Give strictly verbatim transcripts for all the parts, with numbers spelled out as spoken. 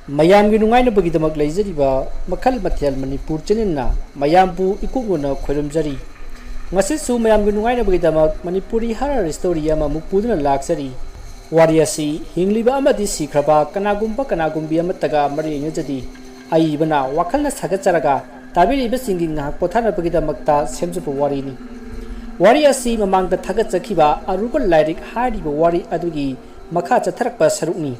ꯃꯌꯥꯝꯒꯤ ꯅꯨꯡꯉꯥꯏꯅꯕꯒꯤꯗꯃꯛ ꯂꯩꯖꯔꯤꯕ ꯃꯈꯜ ꯃꯊꯦꯜ ꯃꯅꯤꯄꯨꯔ ꯆꯦꯅꯦꯜꯅ ꯃꯌꯥꯝꯕꯨ ꯏꯀꯨꯡ ꯍꯟꯅ ꯈꯣꯏꯔꯨꯝꯖꯔꯤ꯫ ꯉꯁꯤꯁꯨ ꯃꯌꯥꯝꯒꯤ ꯅꯨꯡꯉꯥꯏꯅꯕꯒꯤꯗꯃꯛ ꯃꯅꯤꯄꯨꯔꯤ ꯍꯔꯔ ꯁ꯭ꯇꯣꯔꯤ ꯑꯃꯃꯨꯛ ꯄꯨꯗꯨꯅ ꯂꯥꯛꯆꯔꯤ꯫ ꯋꯥꯔꯤ ꯑꯁꯤ ꯍꯤꯡꯂꯤꯕ ꯑꯃꯗꯤ ꯁꯤꯈ꯭ꯔꯕ ꯀꯅꯥꯒꯨꯝꯕ ꯀꯅꯥꯒꯨꯝꯕꯤ ꯑꯃꯠꯇꯒ ꯃꯔꯤ ꯂꯩꯅꯖꯗꯦ꯫ ꯑꯏꯕꯅ ꯋꯥꯈꯜꯅ ꯁꯥꯒꯠꯆꯔꯒ ꯇꯥꯕꯤꯔꯤꯕꯁꯤꯡꯒꯤ ꯉꯥꯏꯍꯥꯛ ꯄꯣꯊꯥꯅꯕꯒꯤꯗꯃꯛꯇ ꯁꯦꯝꯖꯕ ꯋꯥꯔꯤꯅꯤ꯫ ꯋꯥꯔꯤ ꯑꯁꯤ ꯃꯃꯥꯡꯗ ꯊꯥꯒꯠꯆꯈꯤꯕ ꯑꯔꯨꯕ ꯂꯥꯏꯔꯤꯛ ꯍꯥꯏꯔꯤꯕ ꯋꯥꯔꯤ ꯑꯗꯨꯒꯤ ꯃꯈꯥ ꯆꯠꯊꯔꯛꯄ ꯁꯔꯨꯛꯅꯤ꯫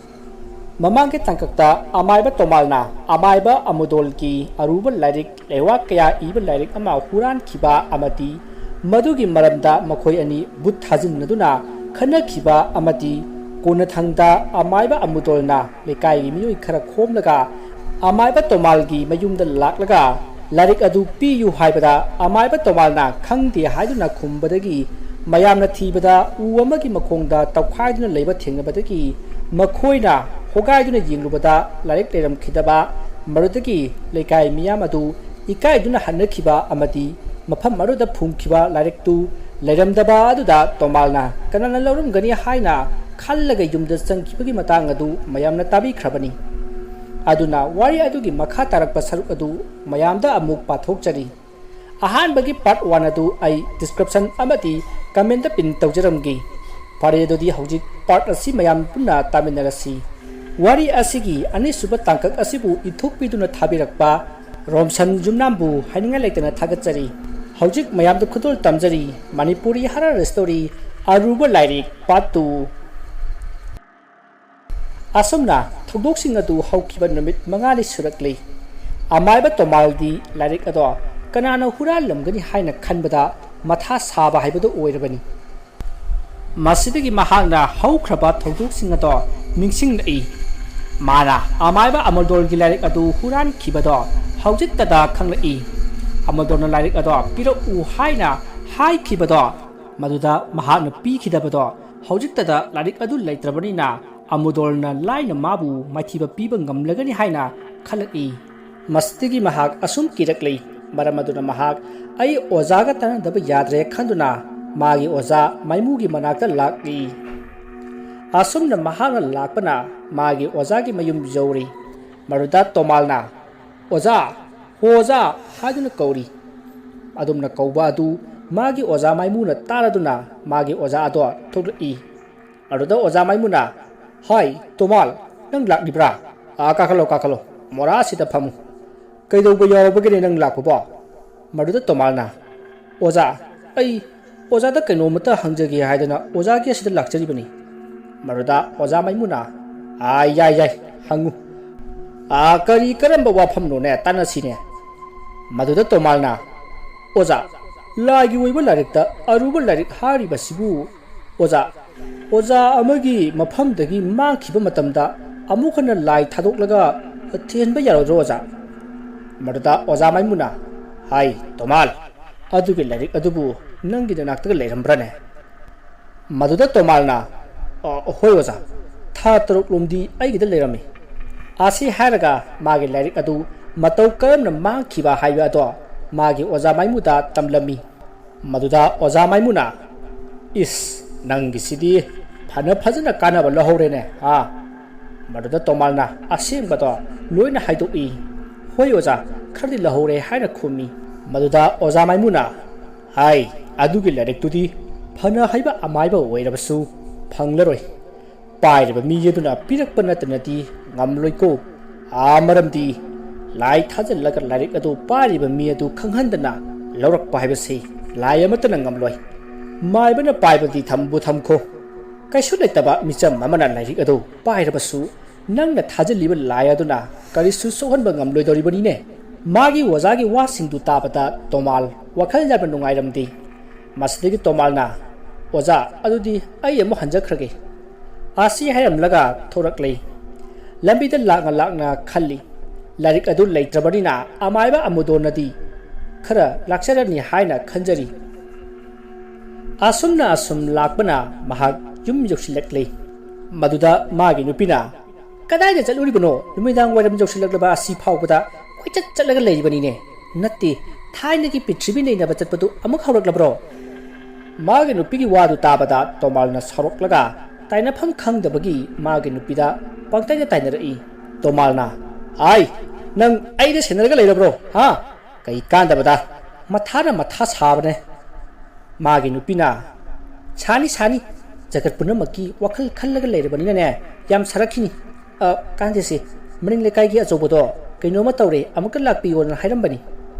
ꯃꯃꯥꯡꯒꯤ ꯇꯥꯡꯀꯛꯇ ꯑꯃꯥꯏꯕ ꯇꯣꯃꯥꯜꯅ ꯑꯃꯥꯏꯕ ꯑꯃꯨꯗꯣꯜꯒꯤ ꯑꯔꯨꯕ ꯂꯥꯏꯔꯤꯛ ꯂꯩꯋꯥ ꯀꯌꯥ ꯏꯕ ꯂꯥꯏꯔꯤꯛ ꯑꯃ ꯍꯨꯔꯥꯟꯈꯤꯕ ꯑꯃꯗꯤ ꯃꯗꯨꯒꯤ ꯃꯔꯝꯗ ꯃꯈꯣꯏ ꯑꯅꯤ ꯚꯨꯠ ꯊꯥꯖꯤꯟꯅꯗꯨꯅ ꯈꯠꯅꯈꯤꯕ ꯑꯃꯗꯤ ꯀꯣꯟꯅꯊꯪꯗ ꯑꯃꯥꯏꯕ ꯑꯃꯨꯗꯣꯜꯅ ꯂꯩꯀꯥꯏꯒꯤ ꯃꯤꯑꯣꯏ ꯈꯔ ꯈꯣꯝꯂꯒ ꯑꯃꯥꯏꯕ ꯇꯣꯃꯥꯜꯒꯤ ꯃꯌꯨꯝꯗ ꯂꯥꯛꯂꯒ ꯂꯥꯏꯔꯤꯛ ꯑꯗꯨ ꯄꯤꯌꯨ ꯍꯥꯏꯕꯗ ꯑꯃꯥꯏꯕ ꯇꯣꯃꯥꯜꯅ ꯈꯪꯗꯦ ꯍꯥꯏꯗꯨꯅ ꯈꯨꯝꯕꯗꯒꯤ ꯃꯌꯥꯝꯅ ꯊꯤꯕꯗ ꯎ ꯑꯃꯒꯤ ꯃꯈꯣꯡꯗ ꯇꯧꯈꯥꯏꯗꯨꯅ ꯂꯩꯕ ꯊꯦꯡꯅꯕꯗꯒꯤ ꯃꯈꯣꯏꯅ ꯍꯣꯒꯥꯏꯗꯨꯅ ꯌꯦꯡꯂꯨꯕꯗ ꯂꯥꯏꯔꯤꯛ ꯂꯩꯔꯝꯈꯤꯗꯕ, ꯃꯗꯨꯗꯒꯤ ꯂꯩꯀꯥꯏ ꯃꯤꯌꯥꯝ ꯑꯗꯨ ꯏꯀꯥꯏꯗꯨꯅ ꯍꯟꯅꯈꯤꯕ ꯑꯃꯗꯤ ꯃꯐꯝ ꯑꯗꯨꯗ ꯐꯨꯝꯈꯤꯕ ꯂꯥꯏꯔꯤꯛꯇꯨ ꯂꯩꯔꯝꯗꯕ ꯑꯗꯨꯗ ꯇꯣꯃꯥꯜꯅ ꯀꯅꯥꯅ ꯂꯧꯔꯝꯒꯅꯤ ꯍꯥꯏꯅ ꯈꯜꯂꯒ ꯌꯨꯝꯗ ꯆꯪꯈꯤꯕꯒꯤ ꯃꯇꯥꯡ ꯑꯗꯨ ꯃꯌꯥꯝꯅ ꯇꯥꯕꯤꯈ꯭ꯔꯕꯅꯤ꯫ ꯑꯗꯨꯅ ꯋꯥꯔꯤ ꯑꯗꯨꯒꯤ ꯃꯈꯥ ꯇꯥꯔꯛꯄ ꯁꯔꯨꯛ ꯑꯗꯨ ꯃꯌꯥꯝꯗ ꯑꯃꯨꯛ ꯄꯥꯊꯣꯛꯆꯔꯤ꯫ ꯑꯍꯥꯟꯕꯒꯤ part one ꯑꯗꯨ ꯑꯩ description ꯑꯃꯗꯤ comment ꯇ pin ꯇꯧꯖꯔꯝꯒꯦ꯫ ꯐꯔꯦ, ꯑꯗꯨꯗꯤ ꯍꯧꯖꯤꯛ part ꯑꯁꯤ ꯃꯌꯥꯝ ꯄꯨꯟꯅ ꯇꯥꯃꯤꯟꯅꯔꯁꯤ꯫ ꯋꯥꯔꯤ ꯑꯁꯤꯒꯤ ꯑꯅꯤꯁꯨꯕ ꯇꯥꯡꯀꯛ ꯑꯁꯤꯕꯨ ꯏꯊꯣꯛꯄꯤꯗꯨꯅ ꯊꯥꯕꯤꯔꯛꯄ ꯔꯣꯝꯁꯟ ꯌꯨꯝꯅꯥꯝꯕꯨ ꯍꯥꯏꯅꯤꯡꯉꯥꯏ ꯂꯩꯇꯅ ꯊꯥꯒꯠꯆꯔꯤ꯫ ꯍꯧꯖꯤꯛ ꯃꯌꯥꯝꯗ ꯈꯨꯗꯣꯜ ꯇꯝꯖꯔꯤ ꯃꯅꯤꯄꯨꯔꯤ horror story ꯑꯔꯨꯕ ꯂꯥꯏꯔꯤꯛ part two꯫ ꯑꯁꯨꯝꯅ ꯊꯧꯗꯣꯛꯁꯤꯡ ꯑꯗꯨ ꯍꯧꯈꯤꯕ ꯅꯨꯃꯤꯠ ꯃꯉꯥꯅꯤ ꯁꯨꯔꯛꯂꯤ꯫ ꯑꯃꯥꯏꯕ ꯇꯣꯃꯥꯜꯗꯤ ꯂꯥꯏꯔꯤꯛ ꯑꯗꯣ ꯀꯅꯥꯅ ꯍꯨꯔꯥꯜꯂꯝꯒꯅꯤ ꯍꯥꯏꯅ ꯈꯟꯕꯗ ꯃꯊꯥ ꯁꯥꯕ ꯍꯥꯏꯕꯗꯨ ꯑꯣꯏꯔꯕꯅꯤ꯫ ꯃꯁꯤꯗꯒꯤ ꯃꯍꯥꯛꯅ ꯍꯧꯈ꯭ꯔꯕ ꯊꯧꯗꯣꯛꯁꯤꯡ ꯑꯗꯣ ꯅꯤꯡꯁꯤꯡꯂꯛꯏ꯫ ꯃꯥꯅ ꯑꯃꯥꯏꯕ ꯑꯃꯜꯗꯣꯔꯒꯤ ꯂꯥꯏꯔꯤꯛ ꯑꯗꯨ ꯍꯨꯔꯥꯟꯈꯤꯕꯗꯣ ꯍꯧꯖꯤꯛꯇꯗ ꯈꯪꯂꯛꯏ꯫ ꯑꯃꯜꯗꯣꯔꯅ ꯂꯥꯏꯔꯤꯛ ꯑꯗꯣ ꯄꯤꯔꯛꯎ ꯍꯥꯏꯅ ꯍꯥꯏꯈꯤꯕꯗꯣ, ꯃꯗꯨꯗ ꯃꯍꯥꯛꯅ ꯄꯤꯈꯤꯗꯕꯗꯣ ꯍꯧꯖꯤꯛꯇꯗ ꯂꯥꯏꯔꯤꯛ ꯑꯗꯨ ꯂꯩꯇ꯭ꯔꯕꯅꯤꯅ ꯑꯃꯨꯗꯣꯔꯅ ꯂꯥꯏꯅ ꯃꯥꯕꯨ ꯃꯥꯏꯊꯤꯕ ꯄꯤꯕ ꯉꯝꯂꯒꯅꯤ ꯍꯥꯏꯅ ꯈꯜꯂꯛꯏ꯫ ꯃꯁꯤꯗꯒꯤ ꯃꯍꯥꯛ ꯑꯁꯨꯝ ꯀꯤꯔꯛꯂꯤ, ꯃꯔꯝ ꯑꯗꯨꯅ ꯃꯍꯥꯛ "ꯑꯩ ꯑꯣꯖꯥꯒ ꯇꯥꯟꯅꯗꯕ ꯌꯥꯗ꯭ꯔꯦ" ꯈꯟꯗꯨꯅ ꯃꯥꯒꯤ ꯑꯣꯖꯥ ꯃꯥꯏꯃꯨꯒꯤ ꯃꯅꯥꯛꯇ ꯂꯥꯛꯂꯤ꯫ ꯑꯁꯨꯝꯅ ꯃꯍꯥꯛꯅ ꯂꯥꯛꯄꯅ ꯃꯥꯒꯤ ꯑꯣꯖꯥꯒꯤ ꯃꯌꯨꯝ ꯌꯧꯔꯤ꯫ ꯃꯗꯨꯗ ꯇꯣꯃꯥꯜꯅ, "ꯑꯣꯖꯥ, ꯍꯣ ꯑꯣꯖꯥ" ꯍꯥꯏꯗꯨꯅ ꯀꯧꯔꯤ꯫ ꯑꯗꯨꯝꯅ ꯀꯧꯕ ꯑꯗꯨ ꯃꯥꯒꯤ ꯑꯣꯖꯥ ꯃꯥꯏꯃꯨꯅ ꯇꯥꯔꯗꯨꯅ ꯃꯥꯒꯤ ꯑꯣꯖꯥ ꯑꯗꯣ ꯊꯣꯛꯂꯛꯏ꯫ ꯑꯗꯨꯗ ꯑꯣꯖꯥ ꯃꯥꯏꯃꯨꯅ, "ꯍꯥꯏ, ꯇꯣꯃꯥꯜ, ꯅꯪ ꯂꯥꯛꯂꯤꯕ꯭ꯔꯥ? ꯑꯥ, ꯀꯥꯈꯠꯂꯣ, ꯀꯥꯈꯠꯂꯣ, ꯃꯣꯔꯥꯁꯤꯗ ꯐꯝꯃꯨ꯫ ꯀꯩꯗꯧꯕ ꯌꯥꯎꯔꯕꯒꯦꯅꯦ ꯅꯪ ꯂꯥꯛꯄꯕꯣ?" ꯃꯗꯨꯗ ꯇꯣꯃꯥꯜꯅ, "ꯑꯣꯖꯥ, ꯑꯩ ꯑꯣꯖꯥꯗ ꯀꯩꯅꯣꯝꯃꯇ ꯍꯪꯖꯒꯦ ꯍꯥꯏꯗꯅ ꯑꯣꯖꯥꯒꯤ ꯑꯁꯤꯗ ꯂꯥꯛꯆꯔꯤꯕꯅꯤ꯫" ꯃꯗꯨꯗ ꯑꯣꯖꯥ ꯃꯥꯏꯃꯨꯅ, "ꯑꯥ, ꯌꯥꯏ, ꯌꯥꯏ, ꯍꯪꯉꯨ꯫ ꯑꯥ, ꯀꯔꯤ ꯀꯔꯝꯕ ꯋꯥꯐꯝꯅꯣꯅꯦ, ꯇꯥꯟꯅꯁꯤꯅꯦ꯫" ꯃꯗꯨꯗ ꯇꯣꯃꯥꯜꯅ, "ꯑꯣꯖꯥ, ꯂꯥꯏꯒꯤ ꯑꯣꯏꯕ ꯂꯥꯏꯔꯤꯛꯇ ꯑꯔꯨꯕ ꯂꯥꯏꯔꯤꯛ ꯍꯥꯏꯔꯤꯕꯁꯤꯕꯨ ꯑꯣꯖꯥ, ꯑꯣꯖꯥ ꯑꯃꯒꯤ ꯃꯐꯝꯗꯒꯤ ꯃꯥꯡꯈꯤꯕ ꯃꯇꯝꯗ ꯑꯃꯨꯛ ꯍꯟꯅ ꯂꯥꯏ ꯊꯥꯗꯣꯛꯂꯒ ꯊꯤꯍꯟꯕ ꯌꯥꯔꯣꯏꯗ꯭ꯔꯣ ꯑꯣꯖꯥ?" ꯃꯗꯨꯗ ꯑꯣꯖꯥ ꯃꯥꯏꯃꯨꯅ, "ꯍꯥꯏ ꯇꯣꯃꯥꯜ, ꯑꯗꯨꯒꯤ ꯂꯥꯏꯔꯤꯛ ꯑꯗꯨꯕꯨ ꯅꯪꯒꯤ ꯅꯅꯥꯛꯇꯒ ꯂꯩꯔꯝꯕ꯭ꯔꯥꯅꯦ?" ꯃꯗꯨꯗ ꯇꯣꯃꯥꯜꯅ, "ꯑ, ꯍꯣꯏ ꯑꯣꯖꯥ, ꯊꯥ ꯇꯔꯨꯛ ꯂꯣꯝꯗꯤ ꯑꯩꯒꯤꯗ ꯂꯩꯔꯝꯃꯤ꯫" ꯑꯁꯤ ꯍꯥꯏꯔꯒ ꯃꯥꯒꯤ ꯂꯥꯏꯔꯤꯛ ꯑꯗꯨ ꯃꯇꯧ ꯀꯔꯝꯅ ꯃꯥꯡꯈꯤꯕ ꯍꯥꯏꯕ ꯑꯗꯣ ꯃꯥꯒꯤ ꯑꯣꯖꯥ ꯃꯥꯏꯃꯨꯗ ꯇꯝꯂꯝꯃꯤ꯫ ꯃꯗꯨꯗ ꯑꯣꯖꯥ ꯃꯥꯏꯃꯨꯅ, "ꯏꯁ, ꯅꯪꯒꯤꯁꯤꯗꯤ ꯐꯅ ꯐꯖꯅ ꯀꯥꯟꯅꯕ ꯂꯧꯍꯧꯔꯦꯅꯦ, ꯍꯥ?" ꯃꯗꯨꯗ ꯇꯣꯃꯥꯜꯅ ꯑꯁꯦꯡꯕꯗꯣ ꯂꯣꯏꯅ ꯍꯥꯏꯗꯣꯛꯏ꯫ "ꯍꯣꯏ ꯑꯣꯖꯥ, ꯈꯔꯗꯤ ꯂꯧꯍꯧꯔꯦ" ꯍꯥꯏꯅ ꯈꯨꯝꯃꯤ꯫ ꯃꯗꯨꯗ ꯑꯣꯖꯥ ꯃꯥꯏꯃꯨꯅ, "ꯍꯥꯏ, ꯑꯗꯨꯒꯤ ꯂꯥꯏꯔꯤꯛꯇꯨꯗꯤ ꯐꯅ ꯍꯩꯕ ꯑꯃꯥꯏꯕ ꯑꯣꯏꯔꯕꯁꯨ ꯐꯪꯂꯔꯣꯏ꯫ ꯄꯥꯏꯔꯤꯕ ꯃꯤ ꯑꯗꯨꯅ ꯄꯤꯔꯛꯄ ꯅꯠꯇꯅꯗꯤ ꯉꯝꯂꯣꯏꯀꯣ꯫ ꯑꯥ, ꯃꯔꯝꯗꯤ ꯂꯥꯏ ꯊꯥꯖꯤꯜꯂꯒ ꯂꯥꯏꯔꯤꯛ ꯑꯗꯨ ꯄꯥꯏꯔꯤꯕ ꯃꯤ ꯑꯗꯨ ꯈꯪꯍꯟꯗꯅ ꯂꯧꯔꯛꯄ ꯍꯥꯏꯕꯁꯤ ꯂꯥꯏ ꯑꯃꯠꯇꯅ ꯉꯝꯂꯣꯏ꯫ ꯃꯥꯏꯕꯅ ꯄꯥꯏꯕꯗꯤ ꯊꯝꯕꯨ ꯊꯝꯈꯣ, ꯀꯩꯁꯨ ꯂꯩꯇꯕ ꯃꯤꯆꯝ ꯑꯃꯅ ꯂꯥꯏꯔꯤꯛ ꯑꯗꯨ ꯄꯥꯏꯔꯕꯁꯨ ꯅꯪꯅ ꯊꯥꯖꯤꯜꯂꯤꯕ ꯂꯥꯏ ꯑꯗꯨꯅ ꯀꯔꯤꯁꯨ ꯁꯣꯛꯍꯟꯕ ꯉꯝꯂꯣꯏꯗꯧꯔꯤꯕꯅꯤꯅꯦ꯫" ꯃꯥꯒꯤ ꯑꯣꯖꯥꯒꯤ ꯋꯥꯁꯤꯡꯗꯨ ꯇꯥꯕꯗ ꯇꯣꯃꯥꯜ ꯋꯥꯈꯜ ꯌꯥꯝꯅ ꯅꯨꯡꯉꯥꯏꯔꯝꯗꯦ꯫ ꯃꯁꯤꯗꯒꯤ ꯇꯣꯃꯥꯜꯅ, "ꯑꯣꯖꯥ, ꯑꯗꯨꯗꯤ ꯑꯩ ꯑꯃꯨꯛ ꯍꯟꯖꯈ꯭ꯔꯒꯦ" ꯑꯁꯤ ꯍꯥꯏꯔꯝꯂꯒ ꯊꯣꯔꯛꯂꯦ꯫ ꯂꯝꯕꯤꯗ ꯂꯥꯛꯅ ꯂꯥꯛꯅ ꯈꯜꯂꯤ, ꯂꯥꯏꯔꯤꯛ ꯑꯗꯨ ꯂꯩꯇ꯭ꯔꯕꯅꯤꯅ ꯑꯃꯥꯏꯕ ꯑꯃꯨꯗꯣꯟꯅꯗꯤ ꯈꯔ ꯂꯥꯛꯆꯔꯅꯤ ꯍꯥꯏꯅ ꯈꯟꯖꯔꯤ꯫ ꯑꯁꯨꯝꯅ ꯑꯁꯨꯝ ꯂꯥꯛꯄꯅ ꯃꯍꯥꯛ ꯌꯨꯝ ꯌꯧꯁꯤꯜꯂꯛꯂꯦ꯫ ꯃꯗꯨꯗ ꯃꯥꯒꯤ ꯅꯨꯄꯤꯅ, "ꯀꯗꯥꯏꯗ ꯆꯠꯂꯨꯔꯤꯕꯅꯣ? ꯅꯨꯃꯤꯗꯥꯡ ꯋꯥꯏꯔꯝ ꯌꯧꯁꯤꯜꯂꯛꯂꯕ ꯑꯁꯤ ꯐꯥꯎꯕꯗ ꯀꯣꯏꯆꯠ ꯆꯠꯂꯒ ꯂꯩꯔꯤꯕꯅꯤꯅꯦ꯫ ꯅꯠꯇꯦ, ꯊꯥꯏꯅꯒꯤ ꯄ꯭ꯔꯤꯊꯤꯕꯤ ꯅꯩꯅꯕ ꯆꯠꯄꯗꯨ ꯑꯃꯨꯛ ꯍꯧꯔꯛꯂꯕ꯭ꯔꯣ?" ꯃꯥꯒꯤ ꯅꯨꯄꯤꯒꯤ ꯋꯥꯗꯨ ꯇꯥꯕꯗ ꯇꯣꯃꯥꯜꯅ ꯁꯥꯎꯔꯛꯂꯒ ꯇꯥꯏꯅꯐꯝ ꯈꯪꯗꯕꯒꯤ ꯃꯥꯒꯤ ꯅꯨꯄꯤꯗ ꯄꯪꯇꯥꯏꯅ ꯇꯥꯏꯅꯔꯛꯏ꯫ ꯇꯣꯃꯥꯜꯅ, ꯑꯥꯏ, ꯅꯪ ꯑꯩꯗ ꯁꯦꯟꯅꯔꯒ ꯂꯩꯔꯕ꯭ꯔꯣ? ꯍꯥ? ꯀꯩ ꯀꯥꯟꯗꯕꯗ ꯃꯊꯥꯅ ꯃꯊꯥ ꯁꯥꯕꯅꯦ꯫ ꯃꯥꯒꯤ ꯅꯨꯄꯤꯅ, "ꯁꯥꯅꯤ, ꯁꯥꯅꯤ, ꯖꯒꯠ ꯄꯨꯝꯅꯃꯛꯀꯤ ꯋꯥꯈꯜ ꯈꯜꯂꯒ ꯂꯩꯔꯕꯅꯤꯅꯅꯦ, ꯌꯥꯝ ꯁꯥꯔꯛꯈꯤꯅꯤ꯫ ꯑ, ꯀꯥꯟꯗꯦꯁꯦ, ꯃꯅꯤꯡ ꯂꯩꯀꯥꯏꯒꯤ ꯑꯆꯧꯕꯗꯣ ꯀꯩꯅꯣꯝꯃ ꯇꯧꯔꯦ, ꯑꯃꯨꯛꯇ ꯂꯥꯛꯄꯤꯌꯣꯅ ꯍꯥꯏꯔꯝꯕꯅꯤ꯫"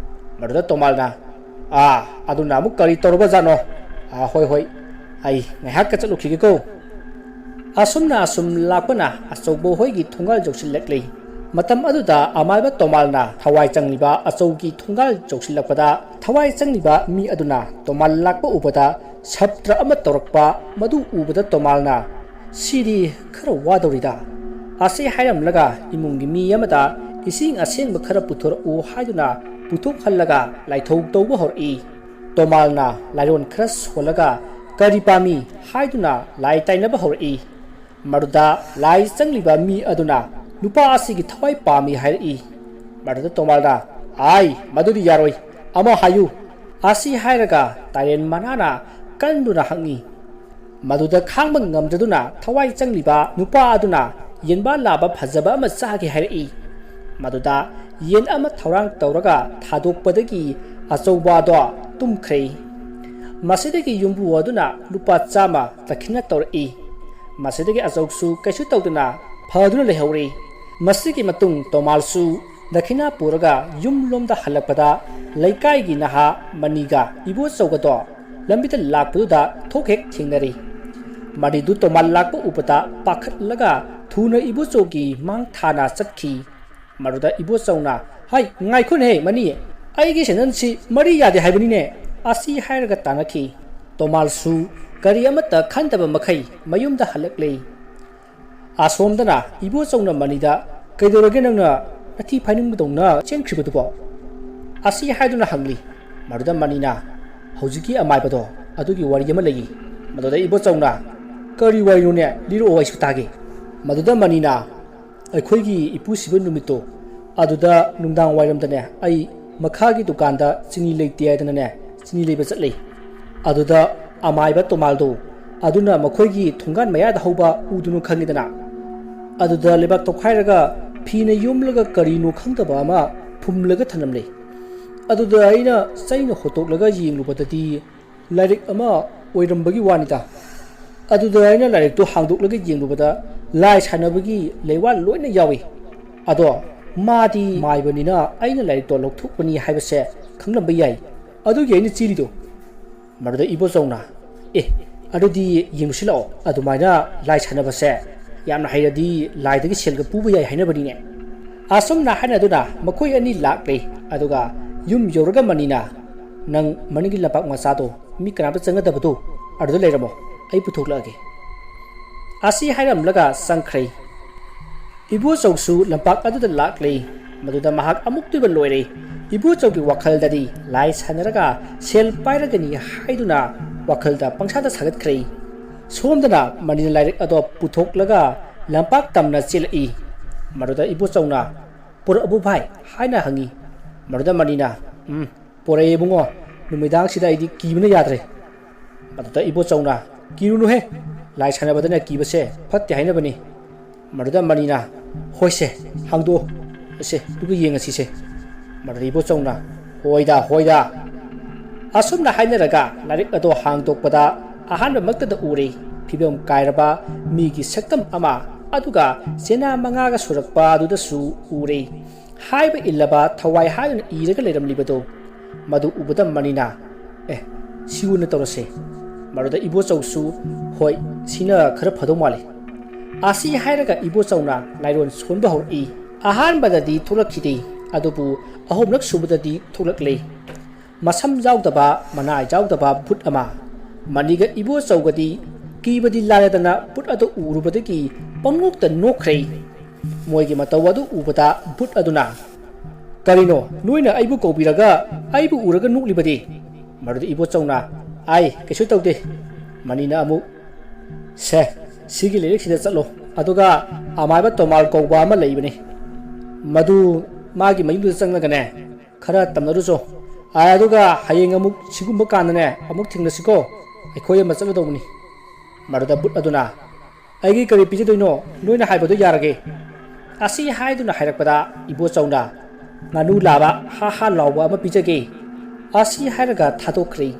ꯃꯗꯨꯗ ꯇꯣꯃꯥꯜꯅ, "ꯑꯥ, ꯑꯗꯨꯅ ꯑꯃꯨꯛ ꯀꯔꯤ ꯇꯧꯔꯕꯖꯥꯠꯅꯣ? ꯑꯥ, ꯍꯣꯏ, ꯍꯣꯏ, ꯑꯩ ꯉꯥꯏꯍꯥꯛꯀ ꯆꯠꯂꯨꯈꯤꯒꯦꯀꯣ꯫" ꯑꯁꯨꯝꯅ ꯑꯁꯨꯝ ꯂꯥꯛꯄꯅ ꯑꯆꯧꯕ ꯍꯣꯏꯒꯤ ꯊꯣꯡꯒꯥꯜ ꯌꯧꯁꯤꯜꯂꯛꯂꯦ꯫ ꯃꯇꯝ ꯑꯗꯨꯗ ꯑꯃꯥꯏꯕ ꯇꯣꯃꯥꯜꯅ ꯊꯋꯥꯏ ꯆꯪꯂꯤꯕ ꯑꯆꯧꯒꯤ ꯊꯣꯡꯒꯥꯜ ꯌꯧꯁꯤꯜꯂꯛꯄꯗ, ꯊꯋꯥꯏ ꯆꯪꯂꯤꯕ ꯃꯤ ꯑꯗꯨꯅ ꯇꯣꯃꯥꯜ ꯂꯥꯛꯄ ꯎꯕꯗ ꯁꯞꯇ꯭ꯔ ꯑꯃ ꯇꯧꯔꯛꯄ, ꯃꯗꯨ ꯎꯕꯗ ꯇꯣꯃꯥꯜꯅ, "ꯁꯤꯗꯤ ꯈꯔ ꯋꯥꯗꯧꯔꯤꯗ" ꯑꯁꯤ ꯍꯥꯏꯔꯝꯂꯒ ꯏꯃꯨꯡꯒꯤ ꯃꯤ ꯑꯃꯗ ꯏꯁꯤꯡ ꯑꯁꯦꯡꯕ ꯈꯔ ꯄꯨꯊꯣꯔꯛꯎ ꯍꯥꯏꯗꯨꯅ ꯄꯨꯊꯣꯛꯍꯜꯂꯒ ꯂꯥꯏꯊꯧ ꯇꯧꯕ ꯍꯧꯔꯛꯏ꯫ ꯇꯣꯃꯥꯜꯅ ꯂꯥꯏꯔꯣꯟ ꯈꯔ ꯁꯣꯜꯂꯒ "ꯀꯔꯤ ꯄꯥꯝꯃꯤ?" ꯍꯥꯏꯗꯨꯅ ꯂꯥꯏ ꯇꯥꯏꯅꯕ ꯍꯧꯔꯛꯏ꯫ ꯃꯗꯨꯗ ꯂꯥꯏ ꯆꯪꯂꯤꯕ ꯃꯤ ꯑꯗꯨꯅ ꯅꯨꯄꯥ ꯑꯁꯤꯒꯤ ꯊꯋꯥꯏ ꯄꯥꯝꯃꯤ ꯍꯥꯏꯔꯛꯏ꯫ ꯃꯗꯨꯗ ꯇꯣꯃꯥꯜꯅ, "ꯑꯥꯏ, ꯃꯗꯨꯗꯤ ꯌꯥꯔꯣꯏ, ꯑꯃ ꯍꯥꯏꯌꯨ" ꯑꯁꯤ ꯍꯥꯏꯔꯒ ꯇꯥꯏꯔꯦꯟ ꯃꯅꯥꯅ ꯀꯟꯗꯨꯅ ꯍꯪꯉꯤ꯫ ꯃꯗꯨꯗ ꯈꯥꯡꯕ ꯉꯝꯗꯗꯨꯅ ꯊꯋꯥꯏ ꯆꯪꯂꯤꯕ ꯅꯨꯄꯥ ꯑꯗꯨꯅ ꯌꯦꯟꯕꯥ ꯂꯥꯕ ꯐꯖꯕ ꯑꯃ ꯆꯥꯒꯦ ꯍꯥꯏꯔꯛꯏ꯫ ꯃꯗꯨꯗ ꯌꯦꯟ ꯑꯃ ꯊꯧꯔꯥꯡ ꯇꯧꯔꯒ ꯊꯥꯗꯣꯛꯄꯗꯒꯤ ꯑꯆꯧꯕ ꯑꯗꯣ ꯇꯨꯝꯈ꯭ꯔꯦ꯫ ꯃꯁꯤꯗꯒꯤ ꯌꯨꯝꯕꯨ ꯑꯗꯨꯅ ꯂꯨꯄꯥ ꯆꯥꯝꯃ ꯗꯈꯤꯅ ꯇꯧꯔꯛꯏ꯫ ꯃꯁꯤꯗꯒꯤ ꯑꯆꯧꯁꯨ ꯀꯩꯁꯨ ꯇꯧꯗꯅ ꯐꯗꯨꯅ ꯂꯩꯍꯧꯔꯤ꯫ ꯃꯁꯤꯒꯤ ꯃꯇꯨꯡ ꯇꯣꯃꯥꯜꯁꯨ ꯗꯈꯤꯅꯥ ꯄꯨꯔꯒ ꯌꯨꯝꯂꯣꯝꯗ ꯍꯜꯂꯛꯄꯗ, ꯂꯩꯀꯥꯏꯒꯤ ꯅꯍꯥ ꯃꯅꯤꯒ ꯏꯕꯣꯆꯧꯒꯗꯣ ꯂꯝꯕꯤꯗ ꯂꯥꯛꯄꯗꯨꯗ ꯊꯣꯛ ꯍꯦꯛ ꯊꯦꯡꯅꯔꯤ꯫ ꯃꯅꯤꯗꯨ ꯇꯣꯃꯥꯜ ꯂꯥꯛꯄ ꯎꯕꯗ ꯄꯥꯈꯠꯂꯒ ꯊꯨꯅ ꯏꯕꯣꯆꯧꯒꯤ ꯃꯥꯡ ꯊꯥꯅ ꯆꯠꯈꯤ꯫ ꯃꯗꯨꯗ ꯏꯕꯣꯆꯧꯅ, "ꯍꯥꯏ, ꯉꯥꯏꯈꯣꯅꯦꯍꯦ ꯃꯅꯤ, ꯑꯩꯒꯤ ꯁꯦꯟꯗꯟꯁꯤ ꯃꯔꯤ ꯌꯥꯗꯦ ꯍꯥꯏꯕꯅꯤꯅꯦ" ꯑꯁꯤ ꯍꯥꯏꯔꯒ ꯇꯥꯟꯅꯈꯤ꯫ ꯇꯣꯃꯥꯜꯁꯨ ꯀꯔꯤ ꯑꯃꯠꯇ ꯈꯟꯗꯕ ꯃꯈꯩ ꯃꯌꯨꯝꯗ ꯍꯜꯂꯛꯂꯦ꯫ ꯑꯁꯣꯝꯗꯅ ꯏꯕꯣꯆꯧꯅ ꯃꯅꯤꯗ, "ꯀꯩꯗꯧꯔꯒꯦ ꯅꯪꯅ ꯅꯊꯤ ꯐꯥꯏꯅꯤꯡꯕꯗꯧꯅ ꯆꯦꯟꯈ꯭ꯔꯤꯕꯗꯨꯕꯣ?" ꯑꯁꯤ ꯍꯥꯏꯗꯨꯅ ꯍꯪꯂꯤ꯫ ꯃꯗꯨꯗ ꯃꯅꯤꯅ, "ꯍꯧꯖꯤꯛꯀꯤ ꯑꯃꯥꯏꯕꯗꯣ, ꯑꯗꯨꯒꯤ ꯋꯥꯔꯤ ꯑꯃ ꯂꯩꯌꯦ꯫" ꯃꯗꯨꯗ ꯏꯕꯣꯆꯧꯅ, "ꯀꯔꯤ ꯋꯥꯔꯤꯅꯣꯅꯦ? ꯂꯤꯔꯛꯑꯣ, ꯑꯩꯁꯨ ꯇꯥꯒꯦ꯫" ꯃꯗꯨꯗ ꯃꯅꯤꯅ, "ꯑꯩꯈꯣꯏꯒꯤ ꯏꯄꯨ ꯁꯤꯕ ꯅꯨꯃꯤꯠꯇꯣ, ꯑꯗꯨꯗ ꯅꯨꯡꯗꯥꯡ ꯋꯥꯏꯔꯝꯗꯅꯦ, ꯑꯩ ꯃꯈꯥꯒꯤ ꯗꯨꯀꯥꯟꯗ ꯆꯤꯅꯤ ꯂꯩꯇꯦ ꯍꯥꯏꯗꯅꯅꯦ, ꯆꯤꯅꯤ ꯂꯩꯕ ꯆꯠꯂꯦ꯫ ꯑꯗꯨꯗ ꯑꯃꯥꯏꯕ ꯇꯣꯃꯥꯜꯗꯣ, ꯑꯗꯨꯅ ꯃꯈꯣꯏꯒꯤ ꯊꯣꯡꯒꯥꯟ ꯃꯌꯥꯗ ꯍꯧꯕ ꯎꯗꯨꯅ ꯈꯪꯉꯤꯗꯅ, ꯑꯗꯨꯗ ꯂꯩꯕꯥꯛ ꯇꯧꯈꯥꯏꯔꯒ ꯐꯤꯅ ꯌꯣꯝꯂꯒ ꯀꯔꯤꯅꯣ ꯈꯪꯗꯕ ꯑꯃ ꯐꯨꯝꯂꯒ ꯊꯅꯝꯂꯦ꯫ ꯑꯗꯨꯗ ꯑꯩꯅ ꯆꯩꯅ ꯍꯣꯠꯇꯣꯛꯂꯒ ꯌꯦꯡꯂꯨꯕꯗꯗꯤ ꯂꯥꯏꯔꯤꯛ ꯑꯃ ꯑꯣꯏꯔꯝꯕꯒꯤ ꯋꯥꯅꯤꯗ꯫ ꯑꯗꯨꯗ ꯑꯩꯅ ꯂꯥꯏꯔꯤꯛꯇꯨ ꯍꯥꯡꯗꯣꯛꯂꯒ ꯌꯦꯡꯂꯨꯕꯗ ꯂꯥꯏ ꯁꯥꯟꯅꯕꯒꯤ ꯂꯩꯋꯥꯜ ꯂꯣꯏꯅ ꯌꯥꯎꯏ꯫ ꯑꯗꯣ ꯃꯥꯗꯤ ꯃꯥꯏꯕꯅꯤꯅ ꯑꯩꯅ ꯂꯥꯏꯔꯤꯛꯇꯣ ꯂꯧꯊꯣꯛꯄꯅꯤ ꯍꯥꯏꯕꯁꯦ ꯈꯪꯂꯝꯕ ꯌꯥꯏ꯫ ꯑꯗꯨꯒꯤ ꯑꯩꯅ ꯆꯦꯜꯂꯤꯗꯣ꯫ ꯃꯗꯨꯗ ꯏꯕꯣꯆꯧꯅ, "ꯑꯦ, ꯑꯗꯨꯗꯤ ꯌꯦꯡꯉꯨꯁꯤ ꯂꯥꯛꯑꯣ, ꯑꯗꯨꯃꯥꯏꯅ ꯂꯥꯏ ꯁꯥꯟꯅꯕꯁꯦ ꯌꯥꯝꯅ ꯍꯩꯔꯗꯤ ꯂꯥꯏꯗꯒꯤ ꯁꯦꯜꯒ ꯄꯨꯕ ꯌꯥꯏ ꯍꯥꯏꯅꯕꯅꯤꯅꯦ"꯫ ꯑꯁꯨꯝꯅ ꯍꯥꯏꯅꯗꯨꯅ ꯃꯈꯣꯏ ꯑꯅꯤ ꯂꯥꯛꯂꯦ꯫ ꯑꯗꯨꯒ ꯌꯨꯝ ꯌꯧꯔꯒ ꯃꯅꯤꯅ, "ꯅꯪ ꯃꯅꯤꯡꯒꯤ ꯂꯝꯄꯥꯛ ꯃꯆꯥꯗꯣ ꯃꯤ ꯀꯅꯥꯝꯇ ꯆꯪꯒꯗꯕꯗꯣ ꯑꯗꯨꯗ ꯂꯩꯔꯝꯃꯣ, ꯑꯩ ꯄꯨꯊꯣꯛꯂꯛꯑꯒꯦ"꯫ ꯑꯁꯤ ꯍꯥꯏꯔꯝꯂꯒ ꯆꯪꯈ꯭ꯔꯦ꯫ ꯏꯕꯣꯆꯧꯁꯨ ꯂꯝꯄꯥꯛ ꯑꯗꯨꯗ ꯂꯥꯛꯂꯦ꯫ ꯃꯗꯨꯗ ꯃꯍꯥꯛ ꯑꯃꯨꯛꯇꯣꯏꯕ ꯂꯣꯏꯔꯦ꯫ ꯏꯕꯣꯆꯧꯒꯤ ꯋꯥꯈꯜꯗꯗꯤ ꯂꯥꯏ ꯁꯥꯟꯅꯔꯒ ꯁꯦꯜ ꯄꯥꯏꯔꯒꯅꯤ ꯍꯥꯏꯗꯨꯅ ꯋꯥꯈꯜꯗ ꯄꯪꯁꯥꯗ ꯁꯥꯒꯠꯈ꯭ꯔꯦ꯫ ꯁꯣꯝꯗꯅ ꯃꯅꯤꯅ ꯂꯥꯏꯔꯤꯛ ꯑꯗꯣ ꯄꯨꯊꯣꯛꯂꯒ ꯂꯝꯄꯥꯛ ꯇꯝꯅ ꯆꯦꯜꯂꯛꯏ꯫ ꯃꯗꯨꯗ ꯏꯕꯣꯆꯧꯅ, "ꯄꯨꯔꯛꯑꯕꯣ ꯚꯥꯏ?" ꯍꯥꯏꯅ ꯍꯪꯉꯤ꯫ ꯃꯗꯨꯗ ꯃꯅꯤꯅ, "ꯎꯝ, ꯄꯣꯔꯛꯑꯦ ꯏꯕꯨꯡꯉꯣ, ꯅꯨꯃꯤꯗꯥꯡꯁꯤꯗ ꯑꯩꯗꯤ ꯀꯤꯕꯅ ꯌꯥꯗ꯭ꯔꯦ"꯫ ꯃꯗꯨꯗ ꯏꯕꯣꯆꯧꯅ, "ꯀꯤꯔꯨꯅꯨꯍꯦ, ꯂꯥꯏ ꯁꯥꯟꯅꯕꯗꯅ ꯀꯤꯕꯁꯦ ꯐꯠꯇꯦ ꯍꯥꯏꯅꯕꯅꯤ"꯫ ꯃꯗꯨꯗ ꯃꯅꯤꯅ, "ꯍꯣꯏꯁꯦ, ꯍꯥꯡꯗꯣꯛꯑꯣ, ꯑꯁꯦ, ꯑꯗꯨꯒ ꯌꯦꯡꯉꯁꯤꯁꯦ"꯫ ꯃꯗꯨꯗ ꯏꯕꯣꯆꯧꯅ, "ꯍꯣꯏꯗ, ꯍꯣꯏꯗ"꯫ ꯑꯁꯨꯝꯅ ꯍꯥꯏꯅꯔꯒ ꯂꯥꯏꯔꯤꯛ ꯑꯗꯣ ꯍꯥꯡꯗꯣꯛꯄꯗ ꯑꯍꯥꯟꯕꯃꯛꯇꯗ ꯎꯔꯦ ꯐꯤꯕꯝ ꯀꯥꯏꯔꯕ ꯃꯤꯒꯤ ꯁꯛꯇꯝ ꯑꯃ, ꯑꯗꯨꯒ ꯆꯦꯅꯥ ꯃꯉꯥꯒ ꯁꯨꯔꯛꯄ ꯑꯗꯨꯗꯁꯨ ꯎꯔꯦ꯫ ꯍꯥꯏꯕ ꯏꯜꯂꯕ ꯊꯋꯥꯏ ꯍꯥꯏꯗꯨꯅ ꯏꯔꯒ ꯂꯩꯔꯝꯂꯤꯕꯗꯣ, ꯃꯗꯨ ꯎꯕꯗ ꯃꯅꯤꯅ, "ꯑꯦ, ꯁꯤ ꯑꯣꯏꯅ ꯇꯧꯔꯁꯦ"꯫ ꯃꯗꯨꯗ ꯏꯕꯣꯆꯧꯁꯨ, "ꯍꯣꯏ, ꯁꯤꯅ ꯈꯔ ꯐꯗꯧ ꯃꯥꯜꯂꯤ"꯫ ꯑꯁꯤ ꯍꯥꯏꯔꯒ ꯏꯕꯣꯆꯧꯅ ꯂꯥꯏꯔꯣꯟ ꯁꯣꯟꯕ ꯍꯧꯔꯛꯏ꯫ ꯑꯍꯥꯟꯕꯗꯗꯤ ꯊꯣꯛꯂꯛꯈꯤꯗꯦ, ꯑꯗꯨꯕꯨ ꯑꯍꯨꯝꯂꯛ ꯁꯨꯕꯗꯗꯤ ꯊꯣꯛꯂꯛꯂꯦ꯫ ꯃꯁꯝ ꯌꯥꯎꯗꯕ, ꯃꯅꯥ ꯌꯥꯎꯗꯕ ꯚꯨꯠ ꯑꯃ꯫ ꯃꯅꯤꯒ ꯏꯕꯣꯆꯧꯒꯗꯤ ꯀꯤꯕꯗꯤ ꯂꯥꯏꯔꯗꯅ ꯚꯨꯠ ꯑꯗꯨ ꯎꯔꯨꯕꯗꯒꯤ ꯄꯪꯅꯣꯛꯇ ꯅꯣꯛꯈ꯭ꯔꯦ꯫ ꯃꯣꯏꯒꯤ ꯃꯇꯧ ꯑꯗꯨ ꯎꯕꯗ ꯚꯨꯠ ꯑꯗꯨꯅ, "ꯀꯔꯤꯅꯣ, ꯅꯣꯏꯅ ꯑꯩꯕꯨ ꯀꯧꯕꯤꯔꯒ ꯑꯩꯕꯨ ꯎꯔꯒ ꯅꯣꯛꯂꯤꯕꯗꯤ?" ꯃꯗꯨꯗ ꯏꯕꯣꯆꯧꯅ, "ꯑꯥꯏ, ꯀꯩꯁꯨ ꯇꯧꯗꯦ"꯫ ꯃꯅꯤꯅ ꯑꯃꯨꯛ, "ꯁꯦ, ꯁꯤꯒꯤ ꯂꯩꯔꯛꯁꯤꯗ ꯆꯠꯂꯣ, ꯑꯗꯨꯒ ꯑꯃꯥꯏꯕ ꯇꯣꯃꯥꯜ ꯀꯧꯕ ꯑꯃ ꯂꯩꯕꯅꯤ, ꯃꯗꯨ ꯃꯥꯒꯤ ꯃꯌꯨꯝꯗꯨꯗ ꯆꯪꯉꯒꯅꯦ, ꯈꯔ ꯇꯝꯅꯔꯨꯆꯣ꯫ ꯑꯥꯏ, ꯑꯗꯨꯒ ꯍꯌꯦꯡ ꯑꯃꯨꯛ ꯁꯤꯒꯨꯝꯕ ꯀꯥꯟꯗꯅꯦ, ꯑꯃꯨꯛ ꯊꯦꯡꯅꯁꯤꯀꯣ, ꯑꯩꯈꯣꯏ ꯑꯃ ꯆꯠꯂꯗꯧꯕꯅꯤ"꯫ ꯃꯗꯨꯗ ꯚꯨꯠ ꯑꯗꯨꯅ, "ꯑꯩꯒꯤ ꯀꯔꯤ ꯄꯤꯖꯗꯣꯏꯅꯣ? ꯅꯣꯏꯅ ꯍꯥꯏꯕꯗꯣ ꯌꯥꯔꯒꯦ"꯫ ꯑꯁꯤ ꯍꯥꯏꯗꯨꯅ ꯍꯥꯏꯔꯛꯄꯗ ꯏꯕꯣꯆꯧꯅ, "ꯉꯥꯅꯨ ꯂꯥꯕ ꯍꯥ ꯍꯥ ꯂꯥꯎꯕ ꯑꯃ ꯄꯤꯖꯒꯦ" ꯑꯁꯤ ꯍꯥꯏꯔꯒ ꯊꯥꯗꯣꯛꯈ꯭ꯔꯦ꯫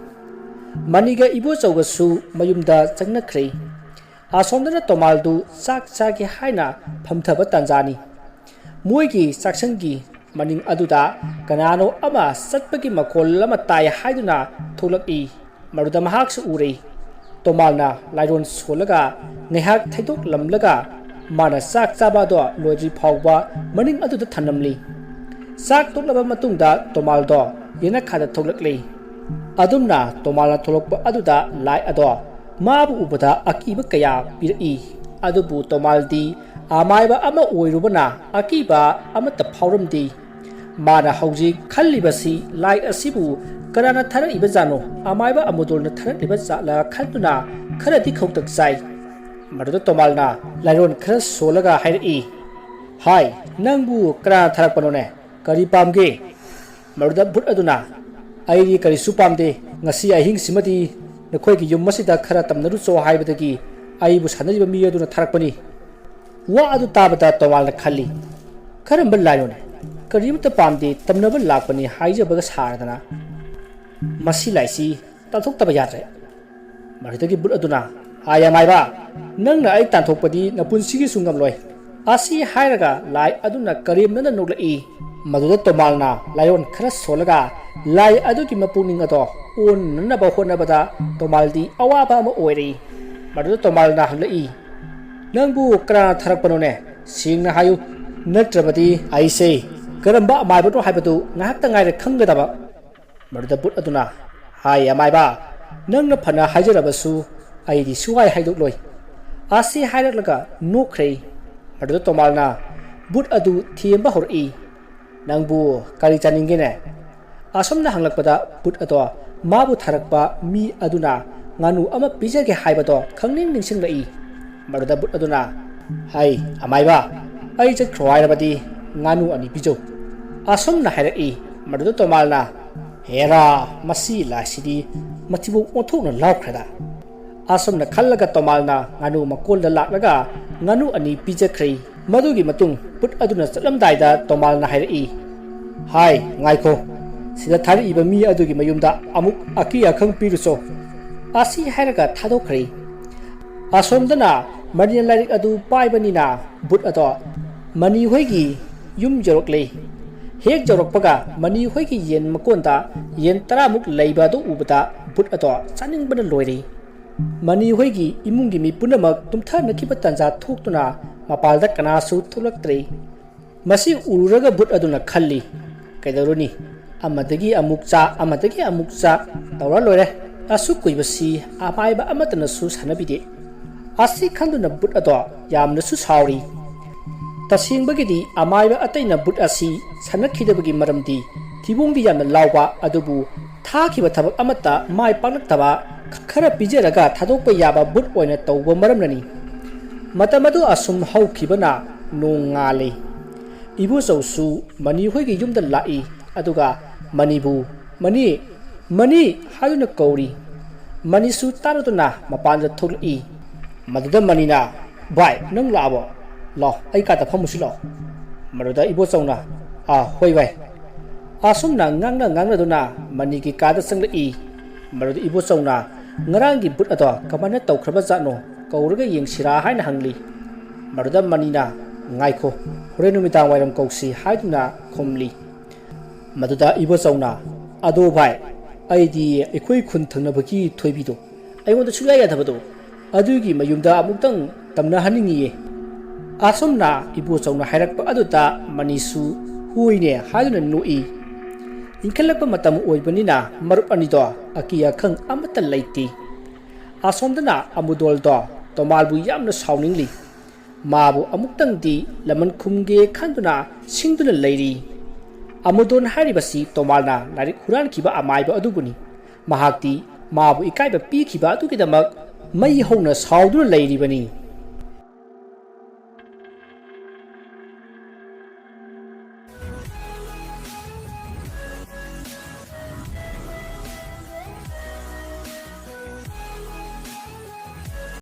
ꯃꯅꯤꯒ ꯏꯕꯣꯆꯧꯒꯁꯨ ꯃꯌꯨꯝꯗ ꯆꯪꯅꯈ꯭ꯔꯦ꯫ ꯑꯁꯣꯝꯗꯅ ꯇꯣꯃꯥꯜꯗꯨ ꯆꯥꯛ ꯆꯥꯒꯦ ꯍꯥꯏꯅ ꯐꯝꯊꯕ ꯇꯥꯟꯖꯥꯅꯤ꯫ ꯃꯣꯏꯒꯤ ꯆꯥꯛꯁꯪꯒꯤ ꯃꯅꯤꯡ ꯑꯗꯨꯗ ꯀꯅꯥꯅꯣ ꯑꯃ ꯆꯠꯄꯒꯤ ꯃꯈꯣꯜ ꯑꯃ ꯇꯥꯏ ꯍꯥꯏꯗꯨꯅ ꯊꯣꯛꯂꯛꯏ꯫ ꯃꯗꯨꯗ ꯃꯍꯥꯛꯁꯨ ꯎꯔꯦ꯫ ꯇꯣꯃꯥꯜꯅ ꯂꯥꯏꯔꯣꯟ ꯁꯣꯜꯂꯒ ꯉꯥꯏꯍꯥꯛ ꯊꯩꯗꯣꯛꯂꯝꯂꯒ ꯃꯥꯅ ꯆꯥꯛ ꯆꯥꯕ ꯑꯗꯣ ꯂꯣꯏꯗ꯭ꯔꯤ ꯐꯥꯎꯕ ꯃꯅꯤꯡ ꯑꯗꯨꯗ ꯊꯝꯂꯝꯂꯤ꯫ ꯆꯥꯛ ꯇꯣꯛꯂꯕ ꯃꯇꯨꯡꯗ ꯇꯣꯃꯥꯜꯗꯣ ꯌꯦꯅꯈꯥꯗ ꯊꯣꯛꯂꯛꯂꯤ꯫ ꯑꯗꯨꯝꯅ ꯇꯣꯃꯥꯜꯅ ꯊꯣꯛꯂꯛꯄ ꯑꯗꯨꯗ ꯂꯥꯏ ꯑꯗꯣ ꯃꯥꯕꯨ ꯎꯕꯗ ꯑꯀꯤꯕ ꯀꯌꯥ ꯄꯤꯔꯛꯏ꯫ ꯑꯗꯨꯕꯨ ꯇꯣꯃꯥꯜꯗꯤ ꯑꯃꯥꯏꯕ ꯑꯃ ꯑꯣꯏꯔꯨꯕꯅ ꯑꯀꯤꯕ ꯑꯃꯠꯇ ꯐꯥꯎꯔꯝꯗꯦ꯫ ꯃꯥꯅ ꯍꯧꯖꯤꯛ ꯈꯜꯂꯤꯕꯁꯤ, "ꯂꯥꯏ ꯑꯁꯤꯕꯨ ꯀꯅꯥꯅ ꯊꯥꯔꯛꯏꯕꯖꯥꯠꯅꯣ? ꯑꯃꯥꯏꯕ ꯑꯃꯨꯗꯣꯜꯅ ꯊꯥꯔꯛꯂꯤꯕ ꯖꯥꯠꯂ?" ꯈꯟꯗꯨꯅ ꯈꯔꯗꯤ ꯈꯧꯇꯛ ꯆꯥꯏ꯫ ꯃꯗꯨꯗ ꯇꯣꯃꯥꯜꯅ ꯂꯥꯏꯔꯣꯟ ꯈꯔ ꯁꯣꯜꯂꯒ ꯍꯥꯏꯔꯛꯏ, "ꯍꯥꯏ, ꯅꯪꯕꯨ ꯀꯅꯥꯅ ꯊꯥꯔꯛꯄꯅꯣꯅꯦ? ꯀꯔꯤ ꯄꯥꯝꯒꯦ?" ꯃꯗꯨꯗ ꯚꯨꯠ ꯑꯗꯨꯅ, "ꯑꯩꯗꯤ ꯀꯔꯤꯁꯨ ꯄꯥꯝꯗꯦ꯫ ꯉꯁꯤ ꯑꯍꯤꯡꯁꯤꯃꯗꯤ ꯅꯈꯣꯏꯒꯤ ꯌꯨꯝ ꯑꯁꯤꯗ ꯈꯔ ꯇꯝꯅꯔꯨꯆꯣ ꯍꯥꯏꯕꯗꯒꯤ ꯑꯩꯕꯨ ꯁꯥꯟꯅꯔꯤꯕ ꯃꯤ ꯑꯗꯨꯅ ꯊꯥꯔꯛꯄꯅꯤ"꯫ ꯋꯥ ꯑꯗꯨ ꯇꯥꯕꯗ ꯇꯣꯃꯥꯜꯅ ꯈꯜꯂꯤ, "ꯀꯔꯝꯕ ꯂꯥꯏꯅꯣꯅꯦ? ꯀꯔꯤꯃꯠꯇ ꯄꯥꯝꯗꯦ, ꯇꯝꯅꯕ ꯂꯥꯛꯄꯅꯤ ꯍꯥꯏꯖꯕꯒ ꯁꯥꯔꯗꯅ꯫ ꯃꯁꯤ ꯂꯥꯏꯁꯤ ꯇꯥꯟꯊꯣꯛꯇꯕ ꯌꯥꯗ꯭ꯔꯦ"꯫ ꯃꯗꯨꯗꯒꯤ ꯚꯨꯠ ꯑꯗꯨꯅ, "ꯍꯥꯏ ꯑꯃꯥꯏꯕ, ꯅꯪꯅ ꯑꯩ ꯇꯥꯟꯊꯣꯛꯄꯗꯤ ꯅꯄꯨꯟꯁꯤꯒꯤꯁꯨ ꯉꯝꯂꯣꯏ"꯫ ꯑꯁꯤ ꯍꯥꯏꯔꯒ ꯂꯥꯏ ꯑꯗꯨꯅ ꯀꯔꯦꯝꯅꯅ ꯅꯣꯛꯂꯛꯏ꯫ ꯃꯗꯨꯗ ꯇꯣꯃꯥꯜꯅ ꯂꯥꯏꯑꯣꯟ ꯈꯔ ꯁꯣꯜꯂꯒ ꯂꯥꯏ ꯑꯗꯨꯒꯤ ꯃꯄꯨꯛꯅꯤꯡ ꯑꯗꯣ ꯑꯣꯟꯅꯅꯕ ꯍꯣꯠꯅꯕꯗ ꯇꯣꯃꯥꯜꯗꯤ ꯑꯋꯥꯕ ꯑꯃ ꯑꯣꯏꯔꯛꯏ꯫ ꯃꯗꯨꯗ ꯇꯣꯃꯥꯜꯅ ꯍꯪꯂꯛꯏ, "ꯅꯪꯕꯨ ꯀꯅꯥꯅ ꯊꯥꯔꯛꯄꯅꯣꯅꯦ? ꯁꯦꯡꯅ ꯍꯥꯏꯌꯨ, ꯅꯠꯇ꯭ꯔꯕꯗꯤ ꯑꯩꯁꯦ ꯀꯔꯝꯕ ꯑꯃꯥꯏꯕꯅꯣ ꯍꯥꯏꯕꯗꯨ ꯉꯥꯏꯍꯥꯛꯇ ꯉꯥꯏꯔ ꯈꯪꯒꯗꯕ"꯫ ꯃꯗꯨꯗ ꯚꯨꯠ ꯑꯗꯨꯅ, "ꯍꯥꯏ ꯑꯃꯥꯏꯕ, ꯅꯪꯅ ꯐꯅ ꯍꯥꯏꯖꯔꯕꯁꯨ ꯑꯩꯗꯤ ꯁꯨꯍꯥꯏ ꯍꯥꯏꯗꯣꯛꯂꯣꯏ"꯫ ꯑꯁꯤ ꯍꯥꯏꯔꯛꯂꯒ ꯅꯣꯛꯈ꯭ꯔꯦ꯫ ꯃꯗꯨꯗ ꯇꯣꯃꯥꯜꯅ ꯚꯨꯠ ꯑꯗꯨ ꯊꯦꯝꯕ ꯍꯧꯔꯛꯏ, "ꯅꯪꯕꯨ ꯀꯔꯤ ꯆꯥꯅꯤꯡꯒꯦꯅꯦ?" ꯑꯁꯨꯝꯅ ꯍꯪꯂꯛꯄꯗ ꯚꯨꯠ ꯑꯗꯣ ꯃꯥꯕꯨ ꯊꯥꯔꯛꯄ ꯃꯤ ꯑꯗꯨꯅ ꯉꯥꯅꯨ ꯑꯃ ꯄꯤꯖꯒꯦ ꯍꯥꯏꯕꯗꯣ ꯈꯪꯅꯤꯡ ꯅꯤꯡꯁꯤꯡꯂꯛꯏ꯫ ꯃꯗꯨꯗ ꯚꯨꯠ ꯑꯗꯨꯅ, "ꯍꯩ ꯑꯃꯥꯏꯕ, ꯑꯩ ꯆꯠꯈ꯭ꯔꯣ ꯍꯥꯏꯔꯕꯗꯤ ꯉꯥꯅꯨ ꯑꯅꯤ ꯄꯤꯖꯧ"꯫ ꯑꯁꯨꯝꯅ ꯍꯥꯏꯔꯛꯏ꯫ ꯃꯗꯨꯗ ꯇꯣꯃꯥꯜꯅ, "ꯍꯦꯔꯥ, ꯃꯁꯤ ꯂꯥꯏꯁꯤꯗꯤ ꯃꯊꯤꯕꯣꯡ ꯑꯣꯟꯊꯣꯛꯅ ꯂꯥꯎꯈ꯭ꯔꯦꯗ"꯫ ꯑꯁꯨꯝꯅ ꯈꯜꯂꯒ ꯇꯣꯃꯥꯜꯅ ꯉꯥꯅꯨ ꯃꯀꯣꯜꯗ ꯂꯥꯛꯂꯒ ꯉꯥꯅꯨ ꯑꯅꯤ ꯄꯤꯖꯈ꯭ꯔꯦ꯫ ꯃꯗꯨꯒꯤ ꯃꯇꯨꯡ ꯕꯨꯠ ꯑꯗꯨꯅ ꯆꯠꯂꯝꯗꯥꯏꯗ ꯇꯣꯃꯥꯜꯅ ꯍꯥꯏꯔꯛꯏ, "ꯍꯥꯏ, ꯉꯥꯏꯈꯣ, ꯁꯤꯗ ꯊꯥꯔꯛꯏꯕ ꯃꯤ ꯑꯗꯨꯒꯤ ꯃꯌꯨꯝꯗ ꯑꯃꯨꯛ ꯑꯀꯤ ꯑꯈꯪ ꯄꯤꯔꯨꯆꯣ"꯫ ꯑꯁꯤ ꯍꯥꯏꯔꯒ ꯊꯥꯗꯣꯛꯈ꯭ꯔꯦ꯫ ꯑꯁꯣꯝꯗꯅ ꯃꯅꯤꯅ ꯂꯥꯏꯔꯤꯛ ꯑꯗꯨ ꯄꯥꯏꯕꯅꯤꯅ ꯕꯨꯠ ꯑꯗꯣ ꯃꯅꯤ ꯍꯣꯏꯒꯤ ꯌꯨꯝ ꯌꯧꯔꯛꯂꯦ꯫ ꯍꯦꯛ ꯌꯧꯔꯛꯄꯒ ꯃꯅꯤ ꯍꯣꯏꯒꯤ ꯌꯦꯟ ꯃꯀꯣꯟꯗ ꯌꯦꯟ ꯇꯔꯥꯃꯨꯛ ꯂꯩꯕ ꯑꯗꯨ ꯎꯕꯗ ꯕꯨꯠ ꯑꯗꯣ ꯆꯥꯅꯤꯡꯕꯅ ꯂꯣꯏꯔꯦ꯫ ꯃꯅꯤ ꯍꯣꯏꯒꯤ ꯏꯃꯨꯡꯒꯤ ꯃꯤ ꯄꯨꯝꯅꯃꯛ ꯇꯨꯝꯊꯅꯈꯤꯕ ꯇꯥꯟꯖꯥ ꯊꯣꯛꯇꯨꯅ ꯃꯄꯥꯜꯗ ꯀꯅꯥꯁꯨ ꯊꯣꯛꯂꯛꯇ꯭ꯔꯦ꯫ ꯃꯁꯤ ꯎꯔꯨꯔꯒ ꯕꯨꯠ ꯑꯗꯨꯅ ꯈꯜꯂꯤ, "ꯀꯩꯗꯧꯔꯨꯅꯤ? ꯑꯃꯗꯒꯤ ꯑꯃꯨꯛ ꯆꯥ, ꯑꯃꯗꯒꯤ ꯑꯃꯨꯛ ꯆꯥ ꯇꯧꯔ ꯂꯣꯏꯔꯦ꯫ ꯑꯁꯨꯛ ꯀꯨꯏꯕꯁꯤ ꯑꯃꯥꯏꯕ ꯑꯃꯠꯇꯅꯁꯨ ꯁꯥꯟꯅꯕꯤꯗꯦ"꯫ ꯑꯁꯤ ꯈꯟꯗꯨꯅ ꯕꯨꯠ ꯑꯗꯣ ꯌꯥꯝꯅꯁꯨ ꯁꯥꯎꯔꯤ꯫ ꯇꯁꯦꯡꯕꯒꯤꯗꯤ ꯑꯃꯥꯏꯕ ꯑꯇꯩꯅ ꯕꯨꯠ ꯑꯁꯤ ꯁꯥꯟꯅꯈꯤꯗꯕꯒꯤ ꯃꯔꯝꯗꯤ ꯊꯤꯕꯣꯡꯗꯤ ꯌꯥꯝꯅ ꯂꯥꯎꯕ, ꯑꯗꯨꯕꯨ ꯊꯥꯈꯤꯕ ꯊꯕꯛ ꯑꯃꯠꯇ ꯃꯥꯏ ꯄꯥꯛꯂꯛꯇꯕ, ꯈꯔ ꯄꯤꯖꯔꯒ ꯊꯥꯗꯣꯛꯄ ꯌꯥꯕ ꯕꯨꯠ ꯑꯣꯏꯅ ꯇꯧꯕ ꯃꯔꯝꯅꯅꯤ꯫ ꯃꯇꯝ ꯑꯗꯨ ꯑꯁꯨꯝ ꯍꯧꯈꯤꯕꯅ ꯅꯣꯡ ꯉꯥꯜꯂꯤ꯫ ꯏꯕꯣꯆꯧꯁꯨ ꯃꯅꯤ ꯍꯣꯏꯒꯤ ꯌꯨꯝꯗ ꯂꯥꯛꯏ, ꯑꯗꯨꯒ ꯃꯅꯤꯕꯨ "ꯃꯅꯤ, ꯃꯅꯤ" ꯍꯥꯏꯗꯨꯅ ꯀꯧꯔꯤ꯫ ꯃꯅꯤꯁꯨ ꯇꯥꯔꯗꯨꯅ ꯃꯄꯥꯟꯗ ꯊꯣꯛꯂꯛꯏ꯫ ꯃꯗꯨꯗ ꯃꯅꯤꯅ, "ꯚꯥꯏ, ꯅꯪ ꯂꯥꯛꯑꯕꯣ? ꯂꯥꯛꯑꯣ, ꯑꯩ ꯀꯥꯗ ꯐꯝꯃꯨꯁꯤ ꯂꯥꯛꯑꯣ"꯫ ꯃꯗꯨꯗ ꯏꯕꯣꯆꯧꯅ, "ꯑꯥ, ꯍꯣꯏ ꯚꯥꯏ"꯫ ꯑꯁꯨꯝꯅ ꯉꯥꯡꯅ ꯉꯥꯡꯅꯗꯨꯅ ꯃꯅꯤꯒꯤ ꯀꯥꯗ ꯆꯪꯂꯛꯏ꯫ ꯃꯗꯨꯗ ꯏꯕꯣꯆꯧꯅ ꯉꯔꯥꯡꯒꯤ ꯕꯨꯠ ꯑꯗꯣ ꯀꯃꯥꯏꯅ ꯇꯧꯈ꯭ꯔꯕ ꯖꯥꯠꯅꯣ, ꯀꯧꯔꯒ ꯌꯦꯡꯁꯤꯔꯥ ꯍꯥꯏꯅ ꯍꯪꯂꯤ꯫ ꯃꯗꯨꯗ ꯃꯅꯤꯅ, "ꯉꯥꯏꯈꯣ, ꯍꯣꯔꯦꯟ ꯅꯨꯃꯤꯗꯥꯡ ꯋꯥꯏꯔꯝ ꯀꯧꯁꯤ" ꯍꯥꯏꯗꯨꯅ ꯈꯨꯝꯂꯤ꯫ ꯃꯗꯨꯗ ꯏꯕꯣꯆꯧꯅ, "ꯑꯗꯣ ꯚꯥꯏ, ꯑꯩꯗꯤ ꯑꯩꯈꯣꯏ ꯈꯨꯟ ꯊꯪꯅꯕꯒꯤ ꯊꯣꯏꯕꯤꯗꯣ, ꯑꯩꯉꯣꯟꯗ ꯁꯨꯡꯌꯥ ꯌꯥꯗꯕꯗꯣ, ꯑꯗꯨꯒꯤ ꯃꯌꯨꯝꯗ ꯑꯃꯨꯛꯇꯪ ꯇꯝꯅꯍꯟꯅꯤꯡꯉꯤꯌꯦ"꯫ ꯑꯁꯨꯝꯅ ꯏꯕꯣꯆꯧꯅ ꯍꯥꯏꯔꯛꯄ ꯑꯗꯨꯗ ꯃꯅꯤꯁꯨ "ꯍꯣꯏꯅꯦ" ꯍꯥꯏꯗꯨꯅ ꯅꯣꯛꯏ꯫ ꯏꯟꯈꯠꯂꯛꯄ ꯃꯇꯝ ꯑꯣꯏꯕꯅꯤꯅ ꯃꯔꯨꯞ ꯑꯅꯤꯗꯣ ꯑꯀꯤ ꯑꯈꯪ ꯑꯃꯠꯇ ꯂꯩꯇꯦ꯫ ꯑꯁꯣꯝꯗꯅ ꯑꯃꯨꯗꯣꯜꯗꯣ ꯇꯣꯃꯥꯜꯕꯨ ꯌꯥꯝꯅ ꯁꯥꯎꯅꯤꯡꯂꯤ꯫ ꯃꯥꯕꯨ ꯑꯃꯨꯛꯇꯪꯗꯤ ꯂꯃꯟ ꯈꯨꯝꯒꯦ ꯈꯟꯗꯨꯅ ꯁꯤꯡꯗꯨꯅ ꯂꯩꯔꯤ꯫ ꯑꯃꯨꯗꯣꯟ ꯍꯥꯏꯔꯤꯕꯁꯤ ꯇꯣꯃꯥꯜꯅ ꯂꯥꯏꯔꯤꯛ ꯍꯨꯔꯥꯟꯈꯤꯕ ꯑꯃꯥꯏꯕ ꯑꯗꯨꯕꯨꯅꯤ꯫ ꯃꯍꯥꯛꯇꯤ ꯃꯥꯕꯨ ꯏꯀꯥꯏꯕ ꯄꯤꯈꯤꯕ ꯑꯗꯨꯒꯤꯗꯃꯛ ꯃꯩ ꯍꯧꯅ ꯁꯥꯎꯗꯨꯅ ꯂꯩꯔꯤꯕꯅꯤ꯫